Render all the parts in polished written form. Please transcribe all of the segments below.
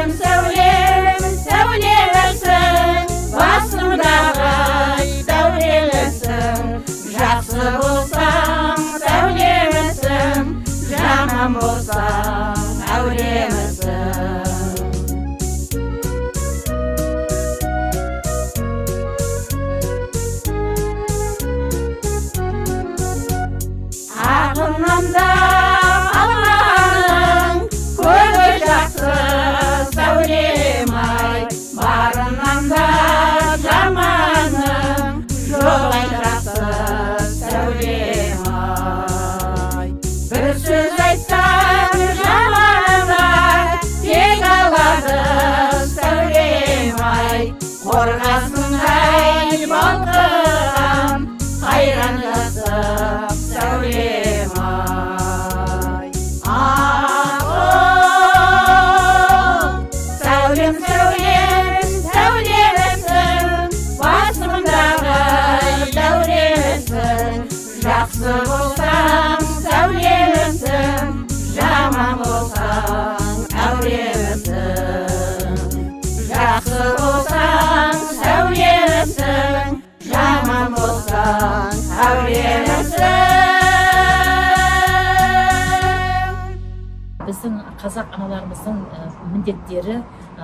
Сәулем, сәулем, сәулемсің, басымдағы дәуренімсің. Жақсы болсаң, сәулемсің, жаман болсаң, әуремсің. Ағынан да алманың көзі жақсы, сәулем-ай, барынан да жаманың жоғай жақсы, сәулем-ай. Бір сөз айтсаң жамандар кек алады, сәулем-ай, қорғасындай балқыған қайран жастық, сәулем-ай. Сәулем, сәулем, сәулемсің, басымдағы дәуренімсің. Жақсы болсаң, сәулемсің, жаман болсаң, әуремсің. Жақсы болсаң, сәулемсің, жаман болсаң, әуремсің. Біздің қазақ аналарымыздың міндеттері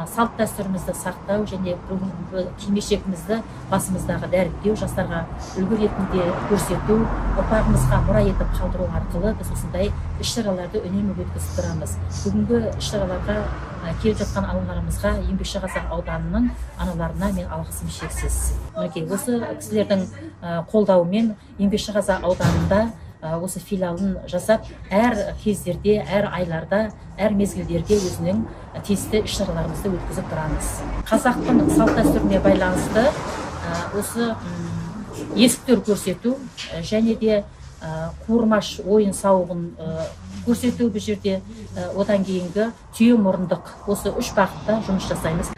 салт дәстүрімізді сақтау және бүгінгі кимешегімізді басымыздағы дәріптеу, жастарға үлгі ретінде көрсету, ұрпағымызға мұра етіп қалдыру арқылы біз осындай іс-шараларды үнемі өткізіп тұрамыз. Бүгінгі іс-шараларға келіп жатқан аналарымызға, Еңбекші Қазақ ауданының аналарына мен алғысым шексіз. Мінекей осы кісілердің қолдауымен Еңбекші Қазақ ауданында осы филиалын жасап, әр кездерде, әр айларда, әр мезгілдерде өзінің тиісті іс-шараларымызды өткізіп тұрамыз. Қазақтың салт дәстүріне байланысты осы есіктер көрсету және де қуырмаш ойын сауығын көрсету бұл жерде, одан кейінгі түйе мұрындық, осы үш бағытта жұмыс жасаймыз.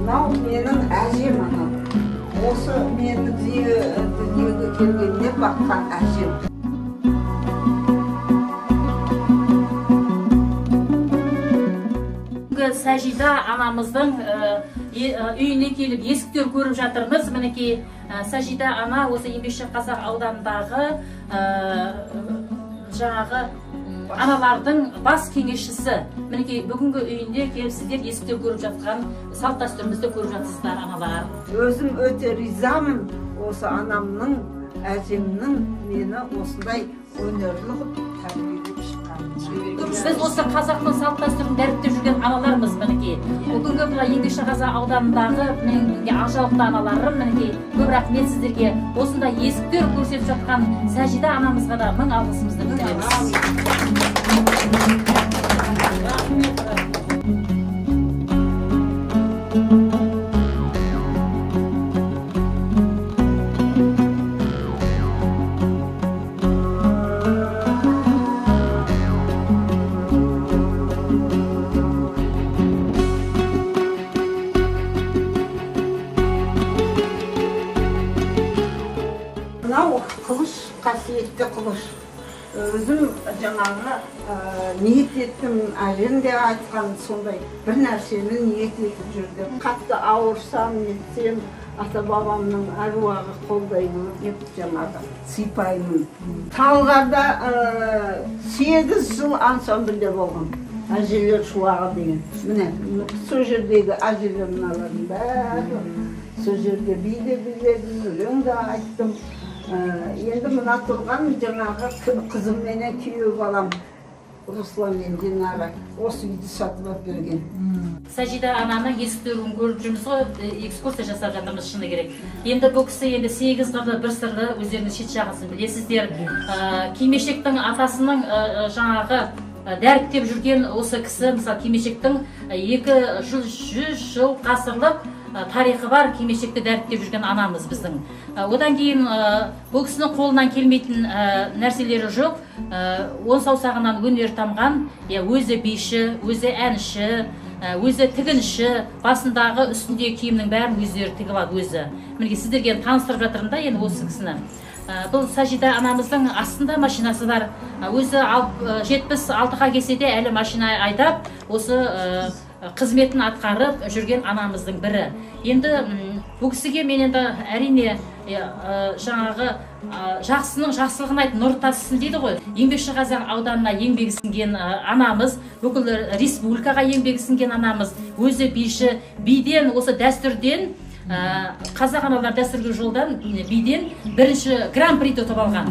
Мынау менің әжем анам. Осы мені дүниеге келгенде баққан әжем. Бүгінгі Сәжида анамыздың үйіне келіп есіктер көріп жатырмыз. Мінекей Сәжида ана осы Еңбекші Қазақ ауданындағы жаңағы аналардың бас кеңесшісі. Мінекей бүгінгі үйінде келіп сіздер есіктер көріп жатқан салт дәстүрімізді көріп жатсыздар, аналар. Өзім өте ризамын осы анамның, әжемнің мені осындай өнерлі қылып тәрбиелеп шыққанына. Біз осы қазақтың салт дәстүрін дәріптеп жүрген аналармыз. Мінекей бүгінгі мына Еңбекші Қазақ ауданындағы менің ақжалықты аналарым, мінекей көп рахмет сіздерге. Осындай есіктер көрсетіп жатқан Сәжида анамызға да мың алғысымызды білдіреміз. Мынау қылыш, қасиетті қылыш. Өзім жаңағы ниет еттім, әжем де айтқан сондай бір нәрсені ниет етіп жүр деп. Қатты ауырсам, нетсем, ата-бабамның әруағы қолдай көр деп жаңағы сипаймын. Талғарда 8 жыл ансамбльде болғам. Әжелер шуағы деген. Міне, сол жердегі әжелер мыналардың бәрі. Сол жерде би де биледім, өлең де айттым. Енді мына тұрған жаңағы қызым менен күйеу балам Руслан мен Динара осы үйді сатып алып берген. Сәжида ананың есіктерін көріп жүрміз ғой, экскурсия жасап жатырмыз, шыны керек. Енді бұл кісі енді 8 қырлы бір сырлы, өздеріңіз шет жағасын білесіздер. Кимешектің атасының жаңағы дәріптеп жүрген осы кісі, мысалы кимешектің 200 жыл ғасырлық тарихы бар кимешекті дәріптеп жүрген анамыз біздің. Одан кейін бұл кісінің қолынан келмейтін нәрселері жоқ. Он саусағынан өнер тамған, өзі биші, өзі әнші, Өзі тігінші, басындағы үстіндегі киімнің бәрін өздері тігіп алады өзі. Мінекей сіздерге таныстырып жатырмын да енді осы кісіні. Бұл Сажида анамыздың астында машинасы бар. Өзі 76-ға келсе де әлі машина айдап, осы қызметін атқарып жүрген анамыздың бірі. Енді бұл кісіге мен енді әрине жаңағы жақсының жақсылығын айт, нұр тасысын дейді ғой. Еңбекші Қазақ ауданына еңбегі сіңген анамыз, бүкіл республикаға еңбегі сіңген анамыз, өзі биші, биден, осы дәстүрден, қазақ аналар дәстүрлі жолдан биден бірінші гран-приді ұтып алған.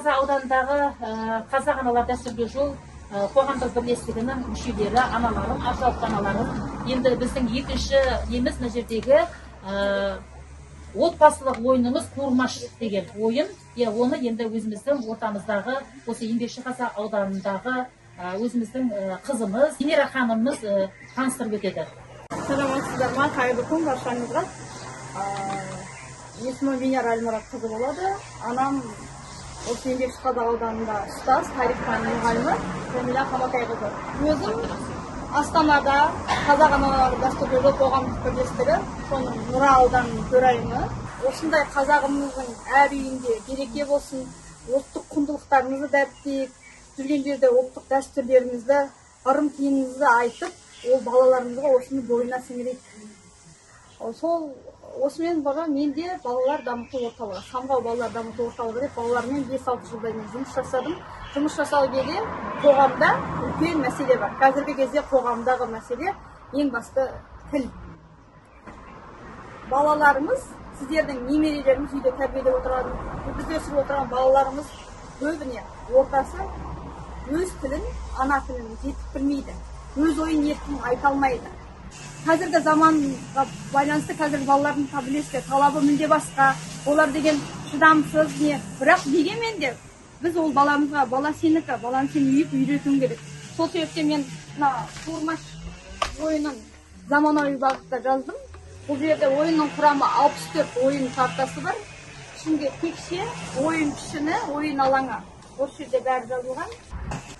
Аудандағы қазақ аналар дәстүрлі жол қоғамдық бірлестігінің мүшелері, аналарым, аршалықты аналарым. Енді біздің екінші неміз мына жердегі отбасылық ойынымыз қуырмаш деген ойын. Оны енді өзіміздің ортамыздағы осы Еңбекші Қазақ ауданындағы өзіміздің қызымыз Венера ханымыз таныстырып өтеді. Саламатсыздар ма, қайырлы күн баршаңызға. Есімім Венера Әлмұратқызы болады. Анам осы Еңбекші Қазақ ауданында ұстаз, тарих пәнінің мұғалімі Жәмила Қаматайқызы. Өзім Астанада қазақ аналары дәстүрлі жол қоғамдық бірлестігі, соның Нұра ауданының төрайымы. Осындай қазағымыздың әр үйінде береке болсын, ұлттық құндылықтарымызды дәріптейік, жүрген жерде ұлттық дәстүрлерімізді, ырым тыйымымызды айтып, ол балаларымызға осыны бойына сіңірейік. Сол осымен бара менде балалар дамыту орталығы, Самғау балалар дамыту орталығы деп балалармен 5-6 жылдай мен жұмыс жасадым. Жұмыс жасау келе қоғамда үлкен мәселе бар. Қазіргі кезде қоғамдағы мәселе ең басты тіл. Балаларымыз, сіздердің немерелеріңіз үйде тәрбиелеп отырған, біз өсіріп отырған балаларымыз көбіне ортасы өз тілін, ана тілін жетік білмейді. Өз ойын еркін айта алмайды. Қазіргі заманға байланысты қазіргі балалардың білесіздер, талабы мүлде басқа, олар деген шыдамсыз не. Бірақ дегенмен де біз ол баламызға, бала сенікі, баланы сен үйіп үйретуің керек. Сол себептен мен мына қуырмаш ойынын заманауи бағытта жаздым. Бұл жерде ойынның құрамы 64 ойын картасы бар. Ішінде текше, ойын пішіні, ойын алаңы. Осы жерде бәрі жазылған.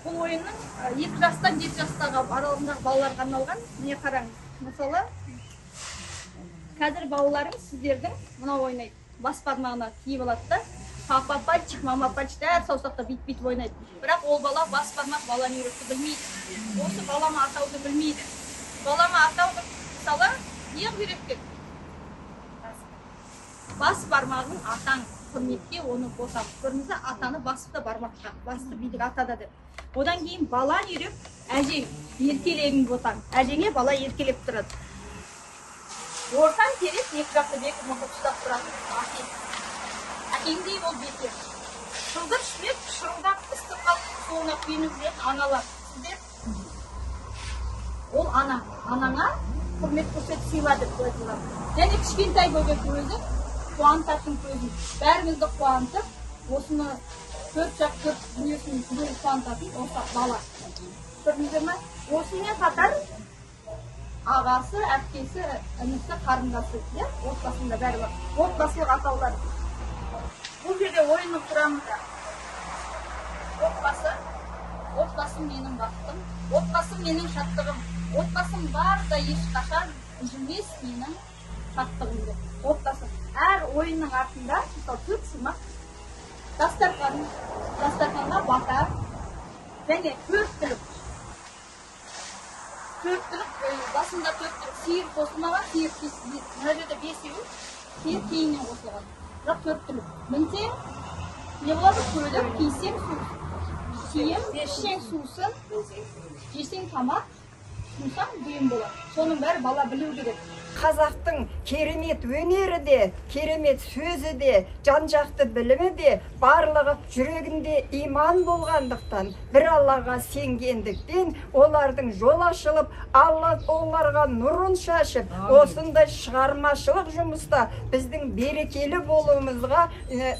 Бұл ойынның 2 жастан 7 жастағы аралығындағы балаларға арналған. Міне қараңыз. Мысалы, қазір балаларыңыз сіздердің мынау ойнайды. Бас бармағына тиіп алады да, папа пальчик, мама пальчик, әр саусақта бүйтіп-бүйтіп ойнайды. Бірақ ол бала бас бармақ баланы үйретті білмейді. Осы балама атауды білмейді. Балама атауды, мысалы, не үйреткен? Бас бармағын атаң, құрметке оны қосам. Көрдіңіз бе, атаны басыпты бармаққа, басты билік атада деп. Одан кейін бала үйреп, әжең, еркелегің ботаң. Әжеңе бала еркелеп тұрады. Ортан терес екі жақты бекіп мықтап ұстап тұрады. Әкең. Әкеңдей бол бекер. Шылдыр шүмек шырылдап ыстық қалып суына күйініп жүретін аналар. Сіздер ол ана. Анаңа құрмет көрсет, сыйла деп айтылады. Және кішкентай бөбек өзі қуантатын көзін. Бәрімізді қуантып, осыны төрт жақ төрт дүниесін түгел қуантатын осы бала. Көрдіңіздер ме? Осымен қатар ағасы, әпкесі, інісі, қарындасы, иә, отбасында бәрі бар. Отбасылық атаулар. Бұл жерде ойынның құрамында отбасы, отбасым менің бақытым, отбасым менің шаттығым, отбасым бар да ешқашан үзілмес менің шаттығым деп. Отбасы. Әр ойынның артында, мысалы, төрт шумақ, дастархан, дастарханға бата және төрт түлік. Төрт түлік, басында төрт түлік сиыр қосылмаған, сиыр мына жерде бесеу, сиыр кейіннен қосылған. Бірақ төрт түлік. Мінсең, не болады? Көлік, кисең су, киім, ішсең сусын, жесең тамақ, тұтынсаң бұйым болады. Соның бәрі бала білу керек. Қазақтың керемет өнері де, керемет сөзі де, жан-жақты білімі де, барлығы жүрегінде иман болғандықтан, бір Аллаға сенгендіктен, олардың жол ашылып, Алла оларға нұрын шашып, осындай шығармашылық жұмыста біздің берекелі болуымызға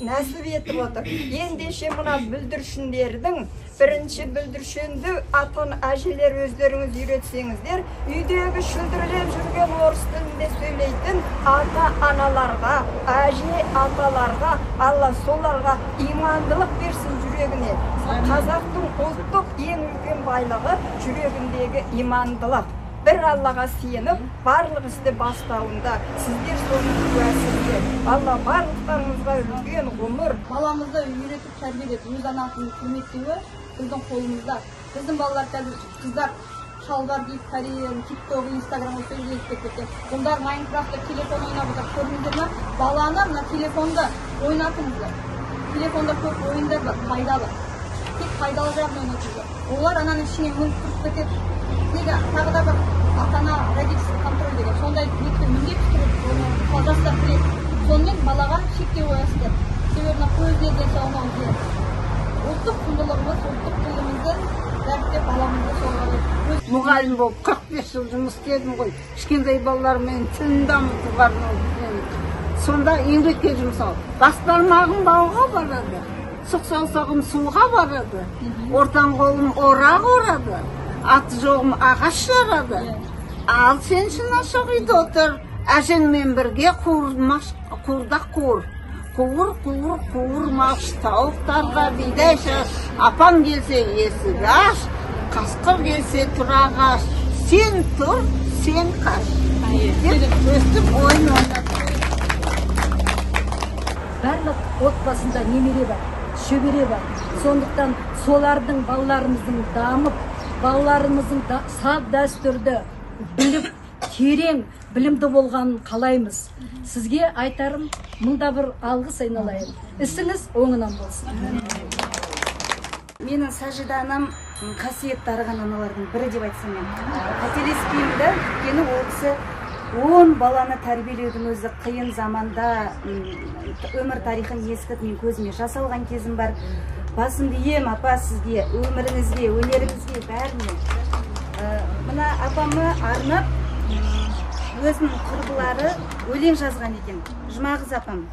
нәсіп етіп отыр. Ендеше мына бүлдіршіндердің бірінші бүлдіршінді ата әжелер өздеріңіз үйретсеңіздер, үйдегі шүлдірлеп жүрген орыс тілінде сөйлейтін ата-аналарға, әже аталарға, Алла соларға имандылық берсін жүрегіне. Қазақтың ұлттық ең үлкен байлығы жүрегіндегі имандылық. Бір Аллаға сеніп, барлық істі бастауында сіздер соның куәсіздер. Алла барлықтарыңызға үлкен ғұмыр. Баламызды үйретіп тәрбиелеп, өз ана тілін құрметтеуі біздің қолымызда. Біздің балалар қазір қыздар шалбар киіп, Кореяның тикток, инстаграм осы жерге кетіп кеткен. Бұндар Майнкрафтта телефон ойнап отыр. Көрдіңіздер ме? Баланы мына телефонда ойнатыңыздар. Телефонда көп ойындар бар, пайдалы. Тек пайдалы жағын ойнатыңыздар. Олар ананың ішіне мүлгіп кіріп кетеді. Неге тағы да бір ата-ана родительский контроль деген сондай міндетті түрде жастар кіреді. Сонымен балаға шектеу қоясыздар. Себебі мына көзіне денсаулығына зиян. Ұлттық құндылығымыз, ұлттық тілімізді дәріптеп баламызды солға. Мұғалім болып 45 жыл жұмыс істедім ғой. Кішкентай балалармен тілін дамытуға арналып. Сонда еңбекке жұмсау. Бас бармағым бауға барады, сұқ саусағым суға барады, ортан қолым орақ орады, аты жоғым ағаш жарады. Ал сен шынашақ үйде отыр, әжеңмен бірге қуырдақ қуыр. Қуыр, қуыр, қуырмаш, тауықтарға бидай шаш, апаң келсе есік аш, қасқыр келсе тұра қаш, сен тұр, сен қаш. Деп өстіп ойын ойнады. Барлық отбасында немере бар, шөбере бар. Сондықтан солардың балаларымыздың дамып, балаларымыздың салт дәстүрді біліп, терең білімді болғанын қалаймыз. Сізге айтарым, мыңда бір алғыс айналайын. Ісіңіз оңынан болсын. Менің Сажида анам қасиетті дарыған аналардың бірі деп айтсам мен қателеспеймін да, өйткені ол кісі 10 баланы тәрбиелеудің өзі қиын заманда өмір тарихын естіп, мен көзіме жас алған кезім бар. Басымды ием апа сізге, өміріңізге, өнеріңізге, бәріне. Мына апама арнап өзінің құрбылары өлең жазған екен. Жұмағыз апам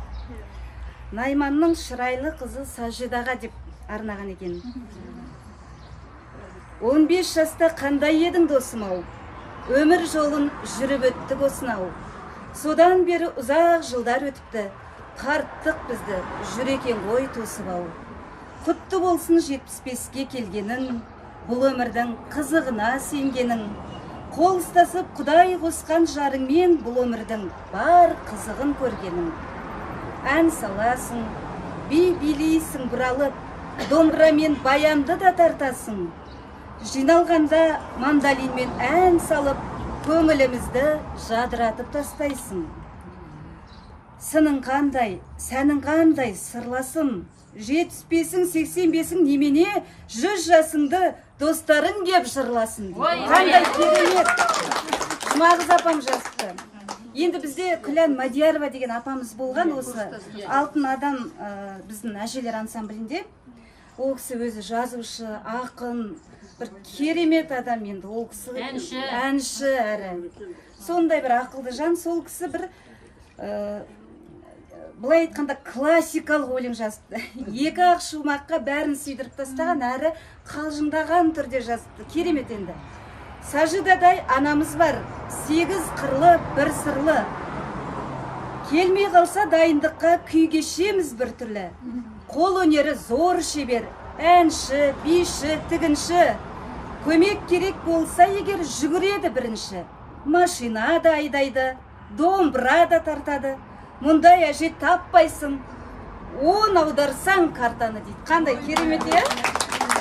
Найманның шырайлы қызы Сажидаға деп арнаған екен. 15 жаста қандай едің досым ау, өмір жолын жүріп өттік осынау. Содан бері ұзақ жылдар өтіпті, қарттық бізді жүр екен ғой тосып ау. Құтты болсын 75-ке келгенің, бұл өмірдің қызығына сенгенің. Қол ұстасып Құдай қосқан жарыңмен бұл өмірдің бар қызығын көргенің. Ән саласың, би билейсің бұралып, домбырамен баянды да тартасың. Жиналғанда мандолинмен ән салып, көңілімізді жадыратып тастайсың. Сының қандай, сәнің қандай сырласым, 75-ің, 85-ің немене, 100 жасыңды достарың кеп жырласын. Қандай керемет! Жұмағыз апам жазыпты. Енді бізде Күлән Мадиярова деген апамыз болған, осы Алтын адам біздің әжелер ансамблінде. Ол кісі өзі жазушы, ақын, бір керемет адам енді. Ол кісі әнші әрі. Сондай бір ақылды жан. Сол кісі бір былай айтқанда классикалық өлең жазыпты. Екі ақ шумаққа бәрін сыйдырып тастаған, әрі қалжыңдаған түрде жазыпты. Керемет енді. Сажидадай анамыз бар, 8 қырлы, бір сырлы. Келмей қалса дайындыққа күй кешеміз бір түрлі. Қол өнері зор шебер, әнші, биші, тігінші. Көмек керек болса егер жүгіреді бірінші. Машина да айдайды, домбыра да тартады. Мұндай әже таппайсың, 10 аударсаң картаны дейді. Қандай керемет, е?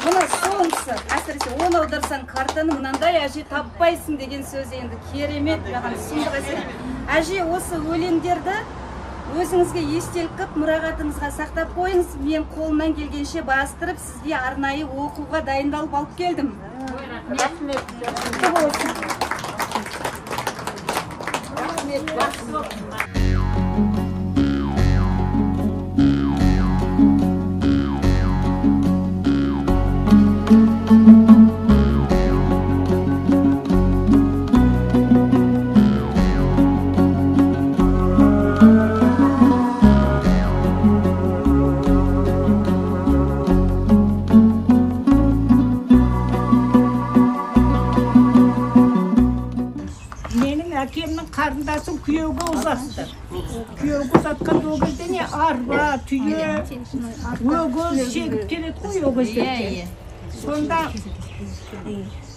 Мына соңғысы, әсіресе он аударсаң картаны мынандай әже таппайсың деген сөз енді керемет, маған сұмдық әсер. Әже, осы өлеңдерді өзіңізге естелік қып мұрағатыңызға сақтап қойыңыз. Мен қолымнан келгенше бастырып сізге арнайы оқуға дайындалып алып келдім. Рахмет. Құтты болсын. Рахмет, жақсы болсын. Әкемнің қарындасын күйеуге ұзатты. Күйеуге ұзатқанда ол кезде не арба, түйе, өгіз шегіп келеді ғой өгіздерге. Сонда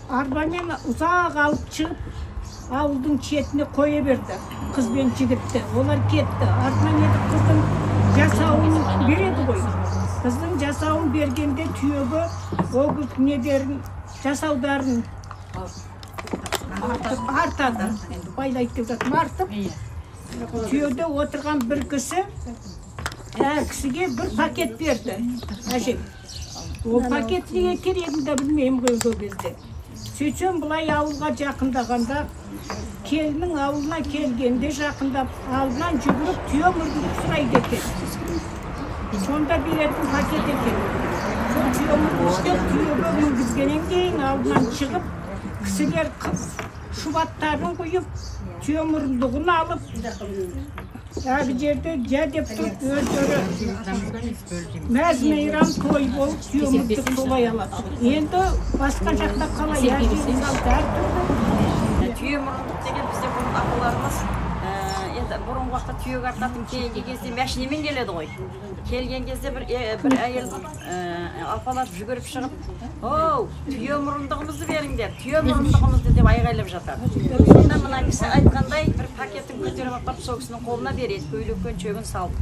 арбамен ұзақ алып шығып, ауылдың шетіне қоя берді қыз бен жігітті. Олар кетті. Артынан енді қыздың жасауын береді ғой. Қыздың жасауын бергенде түйеге өгіз недерін, жасаударын артады, енді байлайды деп жатырмын, артып түйеде отырған бір кісі әр кісіге бір пакет берді әжем. Ол пакет неге керегін де білмеймін ғой ол кезде. Сөйтсем былай ауылға жақындағанда, келіннің ауылына келгенде жақындап алдынан жүгіріп түйе мұрындық сұрайды екен. Сонда беретін пакет екен. Сол түйе мұрындықты түйеге мінгізгеннен кейін алдынан шығып кісілер шұбаттарын құйып, түйе мұрындығын алып, әр жерде жә деп тұрып өздері мәз мейрам той болып түйе мұрындық солай алады. Енді басқа жақта қалай, әр жердің салты әртүрлі. Түйе мұрындық деген бізде бұрын апаларымыз, енді бұрынғы уақытта түйеге артатын, кейінгі кезде машинамен келеді ғой. Келген кезде бір әйел апалар жүгіріп шығып, оу, түйе мұрындығымызды беріңдер, түйе мұрындығымызды деп айғайлап жатады. Сонда мына кісі айтқандай бір пакетін көтеріп апарып сол кісінің қолына береді, көйлек көншегін салып.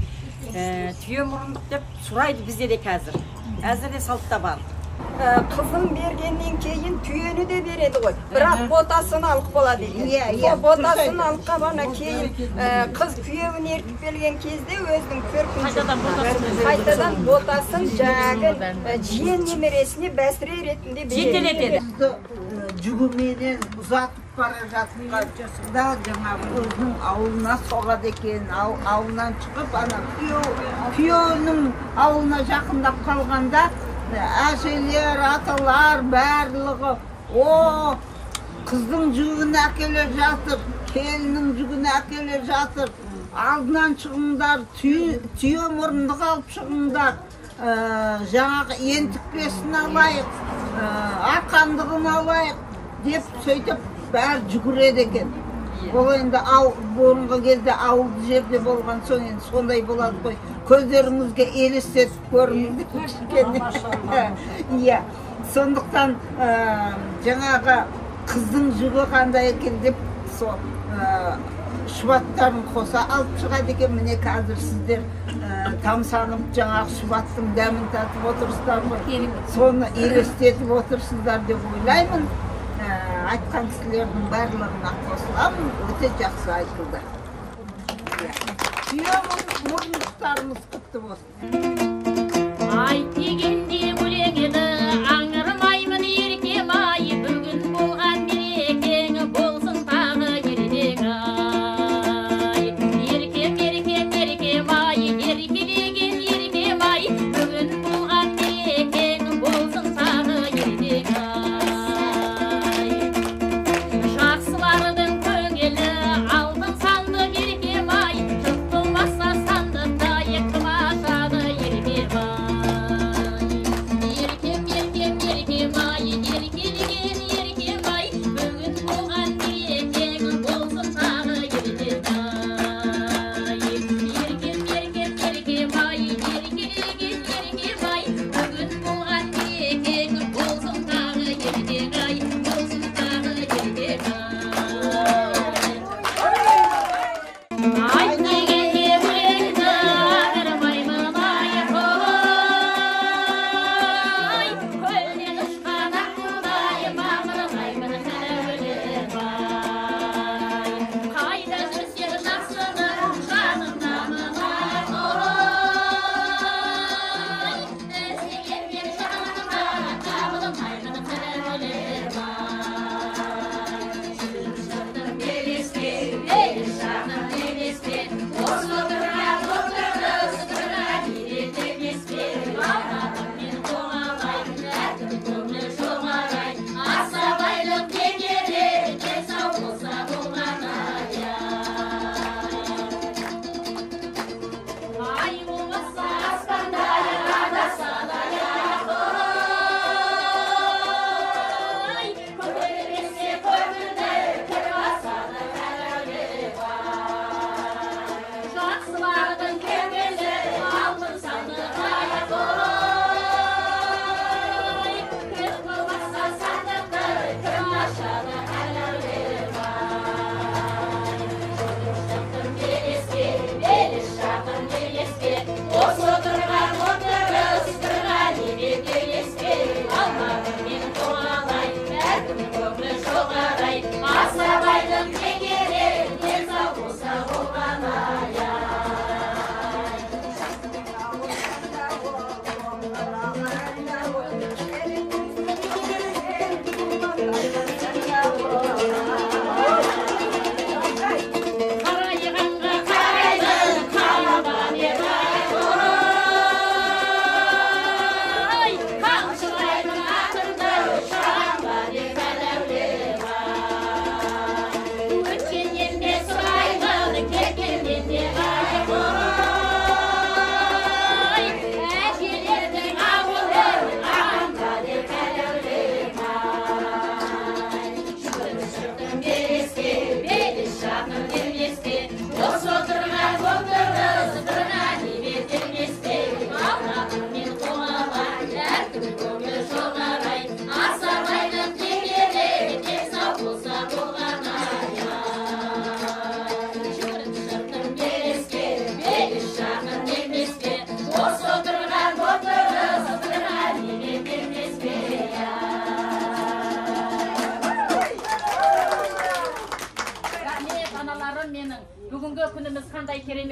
Түйе мұрындық деп сұрайды бізде де қазір. Әзір де салтта бар. Қызын бергеннен кейін түйені де береді ғой, бірақ ботасын алып болады екен. Сол ботасын алып қалғаннан кейін қыз күйеуін ертіп келген кезде өзінің төркін қайтадан ботасын жаңағы жиен немересіне бәсіре ретінде жетелетеді. Жүгіменен ұзатып бара жатқанда жаңағы өзінің ауылына соғады екен. Ауылынан шығып ана күйеуінің ауылына жақындап қалғанда әжелер, аталар барлығы о, қыздың жүгін әкеле жатыр, келіннің жүгін әкеле жатыр, алдынан шығыңдар, түйе мұрындық алып шығыңдар, жаңағы ентікпесін алайық, арқандығын алайық деп сөйтіп бәрі жүгіреді екен. Ол енді бұрынғы кезде ауылды жерде болған соң енді сондай болады ғой. Көздеріңізге елестетіп көріңіздер кішкене. Иә, сондықтан жаңағы қыздың жүгі қандай екен деп сол шұбаттарын қоса алып шығады екен. Міне қазір сіздер тамсанып жаңағы шұбаттың дәмін татып отырсыздар ғой. Соны елестетіп отырсыздар деп ойлаймын. Айтқан кісілердің барлығына қосыламын, өте жақсы айтылды. Түйе мұрындықтарымыз құтты болсын. Айт дегенде өлең еді, аңырмаймын еркем ай, бүгін болған мерекең болсын тағы ертең ай. Еркем, еркем, еркем ай, еркелеген еркем ай, бүгін болған мерекең болсын тағы ертең ай. Жақсылардың көңілі алтын сандық еркем ай, жұрт болмаса сандықтай кім ашады еркем ай. Еркем,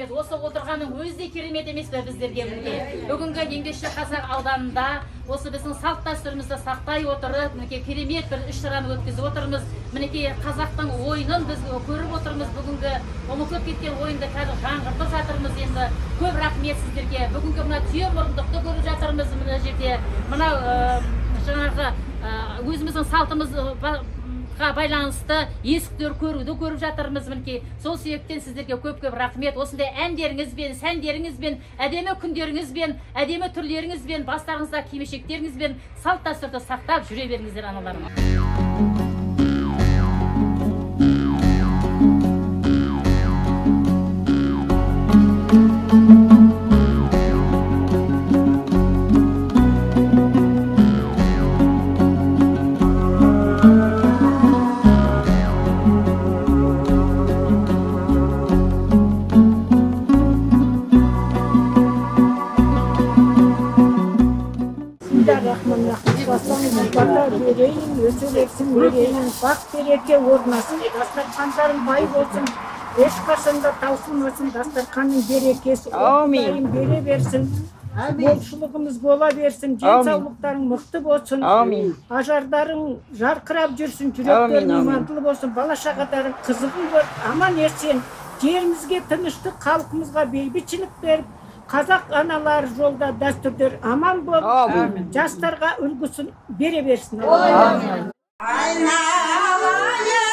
керемет. Осы отырғанның өзі де керемет емес пе біздерге? Мінекей, бүгінгі Еңбекшіқазақ ауданында осы біздің салт дәстүрімізді сақтай отырып, мінекей, керемет бір іс шараны өткізіп отырмыз. Мінекей, қазақтың ойынын біз көріп отырмыз. Бүгінгі ұмытылып кеткен ойынды қазір жаңғыртып жатырмыз. Енді көп рахмет сіздерге. Бүгінгі мына түйе мұрындықты көріп жатырмыз мына жерде. Мынау жаңағы өзіміздің салтымызға байланысты есіктер көруді көріп жатырмыз мінекей. Сол себептен сіздерге көп-көп рахмет. Осындай әндеріңізбен, сәндеріңізбен, әдемі күндеріңізбен, әдемі түрлеріңізбен, бастарыңызда кимешектеріңізбен салт дәстүрді сақтап жүре беріңіздер, аналарым. Бата берейін, өсе берсін, берейін, бақ береке орнасын, дастархандарың бай болсын, ешқашан да таусылмасын, дастарханның берекесі Құдайым бере берсін, молшылығымыз бола берсін, денсаулықтарың мықты болсын, ажардарың жарқырап жүрсін, жүректерің имандылы болсын, бала шағадарың қызығын көріп, аман есен, жерімізге тыныштық, халқымызға бейбітшілік беріп, қазақ аналары жолда дәстүрлер аман болып, жастарға үлгісін бере берсін. Айналайын.